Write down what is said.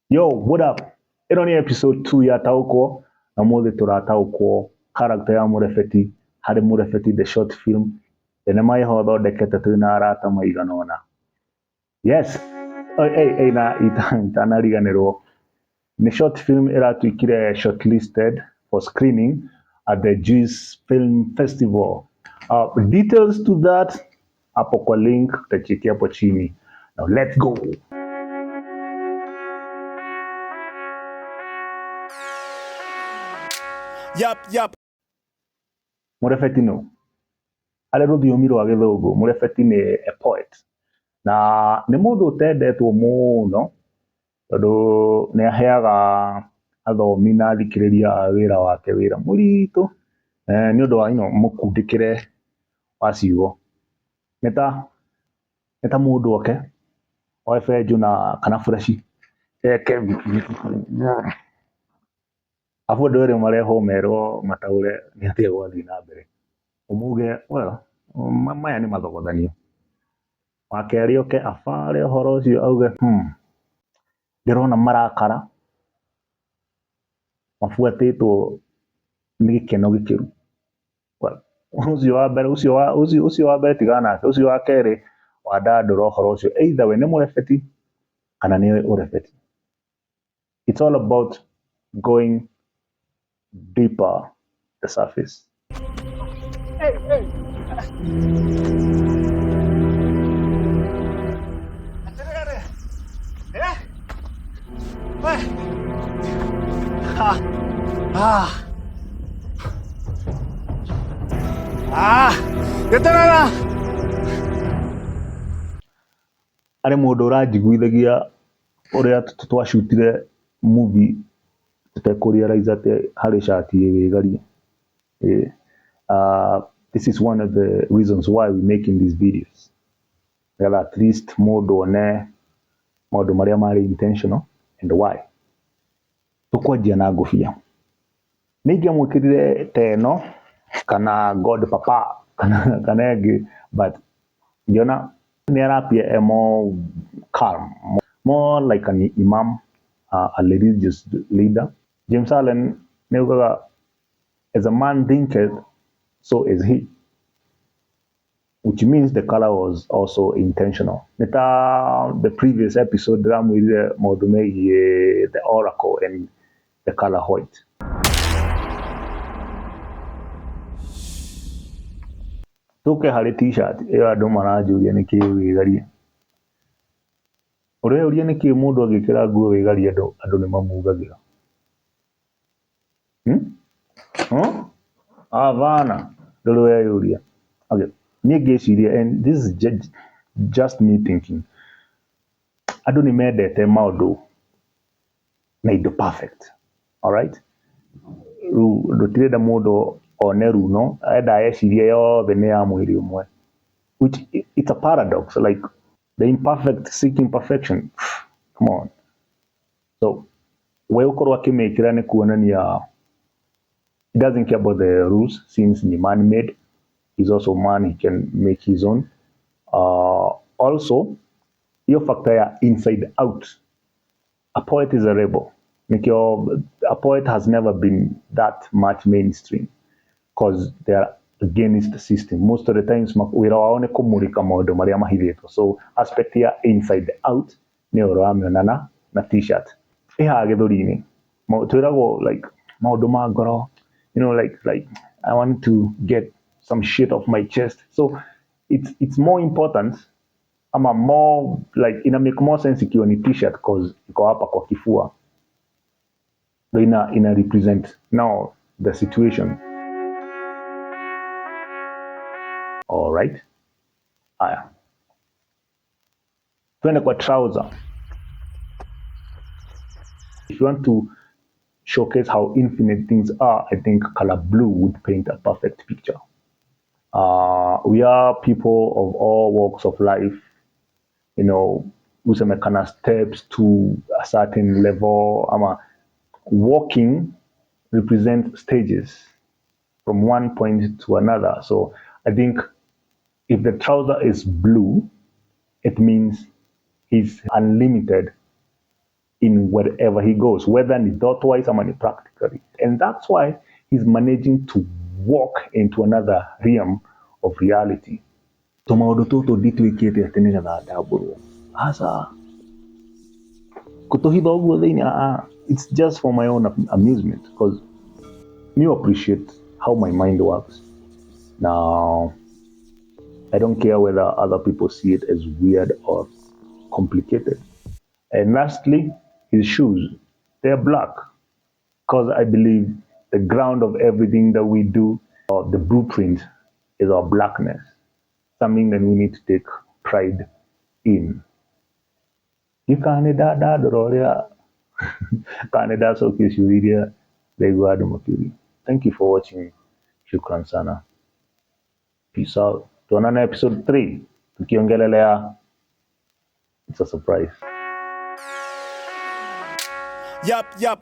Yo, what up? Ĩno nĩ episode 2 ya Taũkwo na ũmũthĩ tũrataũkwo character ya Mũrebeti harĩ Mũrebeti the short film thenema ĩho thondekete twĩna arata maigana ũna. Yes, hey, hey, na itanariganĩrwo nĩ short film ĩratuĩkire shortlisted for screening at the Jewish Film Festival. Details to that hapo kwa link utacheki hapo chini. Now let's go. Yap, yap. Mũrebeti nũ? Harĩ rũthiomi rwa gĩthũngũ, mũrebeti nĩ a poet. Na nĩ mũndũ ũtendetwo mũno tondũ nĩ aheaga athomi na athikĩrĩria a wĩra wake wĩra mũritũ nĩ ũndũ wa mũkundĩkĩre wa ciugo. Nĩ ta mũndũ oke oe benjũ na kana buraci eke arabu andũ erĩ marehwo merwo mataũre nĩ atĩa gwathiĩ na mbere. Umuge well, maya nĩ mathogothanio. Wa kerĩ oke abare ũhoro ũcio auge ndĩrona marakara mabuatĩtwo nĩ gĩkeno gĩkĩru. Well, ũcio wa mbere ũcio wa mbere tigana nake, ũcio wa kerĩ wandandũra ũhoro ũcio either we nĩ mũrebeti kana nĩwe ũrebeti. It's all about going deeper the surface. Hey, hey. Atĩrĩrĩ. Eh? We. Ha. Ah. Ah. Gĩtarara. Harĩ mũndũ ũranjiguithagia ũrĩa twacutire movie tũtekũ-realize atĩ harĩ cati ĩ wĩgarie. This is one of the reasons why we making these videos. Nĩgetha at least mũndũ one maũndũ marĩa marĩ intentional and why. Tũkwanjia na ngũbia. Nĩ ingĩamwĩkĩrire ta ĩno kana God Papa kana ĩngĩ, but ngĩona nĩ arapia e more calm, more like an imam, a religious leader. James Allen nĩ augaga as a man thinketh, so is he, which means the color was also intentional. Nĩ ta the previous episode ndĩramwĩrire maũndũ megiĩ the oracle and the color white. Tũke harĩ t-shirt ĩyo andũ maranjũria nĩkĩĩ wĩgarie. Ũreyũria nĩkĩĩ mũndũ angĩkĩra nguo wĩgarie andũ nĩ mamugagĩra. Avana, ndũrĩ weyũria. Okay. Niĩ ngĩciria, and this is just me thinking, andũ nĩ mendete maũndũ na indo perfect. Alright? Rĩu ndũtirenda mũndũ one runo, enda ecirie yothe nĩ ya mwĩrĩ ũmwe. Which it's a paradox, like the imperfect seeking perfection. Come on. So, we ũkorwo akĩmĩkĩra nĩ kuonania he doesn't care about the rules since ni man-made. He's also man, he can make his own. Also, hiyo factor ya inside out. A poet is a rebel. Nikio, a poet has never been that much mainstream because they are against the system. Most of the times, wĩra wao nĩ kũmũrĩka maũndũ marĩa mahithĩtwo. So, aspect ya inside out nĩ ũramĩona na t-shirt. Ĩhaha gĩthũri-inĩ. Twĩragwo like maũndũ ma ngoro, like I want to get some shit off my chest. So it's more important ama more like ina make more sense ikiwa ni t-shirt cause iko hapa kwa kifua. So ina represent now the situation. All right. Aya. Twende kwa trouser. If you want to showcase how infinite things are, I think color blue would paint a perfect picture. We are people of all walks of life, useme kana steps to a certain level. Ama walking represents stages from one point to another. So I think if the trouser is blue, it means he's unlimited in wherever he goes, whether ni thought-wise ama ni practically. And that's why he's managing to walk into another realm of reality. Tũmaũndũ tũtũ nditwĩkĩte atĩ nĩgetha ndambũrwo, aca, kũtũhitha ũguo thĩinĩ, it's just for my own amusement, because you appreciate how my mind works. Now, I don't care whether other people see it as weird or complicated. And lastly, his shoes, they're black, because I believe the ground of everything that we do, or the blueprint, is our blackness, something that we need to take pride in. Kana nĩ ndandandũra ũrĩa, kana nĩ ndacokia ciũria iria ndaigua andũ makĩũria. Thank you for watching. Shukran sana. Peace out. Tuonane episode 3 tukiongelelea. It's a surprise. Yup, yup.